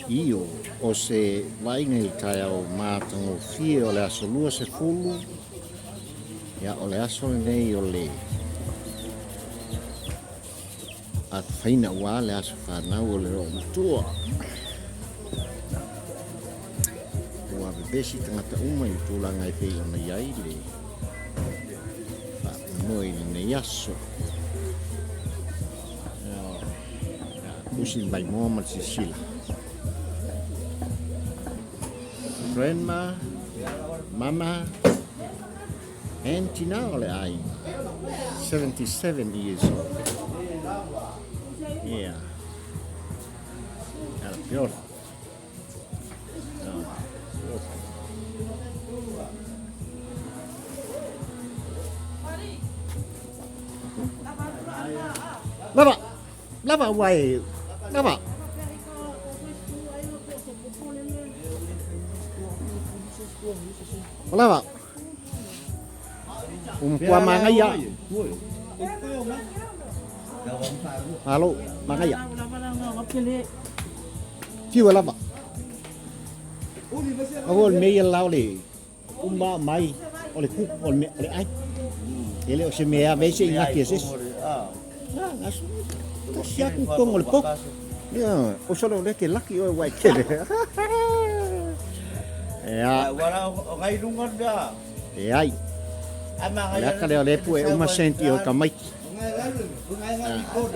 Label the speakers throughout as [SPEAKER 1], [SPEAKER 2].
[SPEAKER 1] Io, o se vaaiga i le taeao matagofie o le aso 20, ia o le aso lenei o le atafaina aua le aso fanau o le loomatua. Ua vevesi tagata uma i le tulaga e pei ona i ai le faamoemoe i lenei aso. Tusi le maimoa ma le silasila. Grandma, mama, and tina o le aiga. 77 years old. Yeah. Ala beautiful. Oh, beautiful. Lava, lava ua e, lava. O lava. Ua magaia. Malo, magaia. Fiu e lava. Aua o le mea ia la o le uma mai o le kuku o le mea o le ai. E le o se mea e ave ai se inaki a se isi. Na, gasu. Tasi aku tonu o le potu. Ia, o solo le te laki oe ua e tele. Ia.
[SPEAKER 2] Wala o ngai lunga mea.
[SPEAKER 1] E ai. O le aka lea o le pu e uma senti o tamaiti.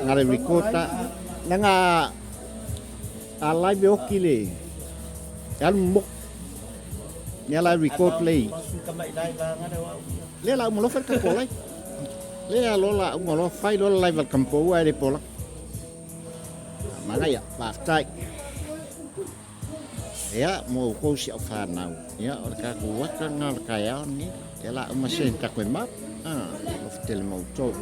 [SPEAKER 1] Nga le recorda. Nanga a live oki le e alu mo. Mea la record lei. Lea la uma lofa le tatou live. Lea lola uma loa fai lola live al kampo ua e le pola. Manaia, faafetai. Ia, mo outou si au whanau. Ia, o le tatou waka ngā o le taeao ni. Ia la uma se tako e mau. Ah, alofa tele ma outou.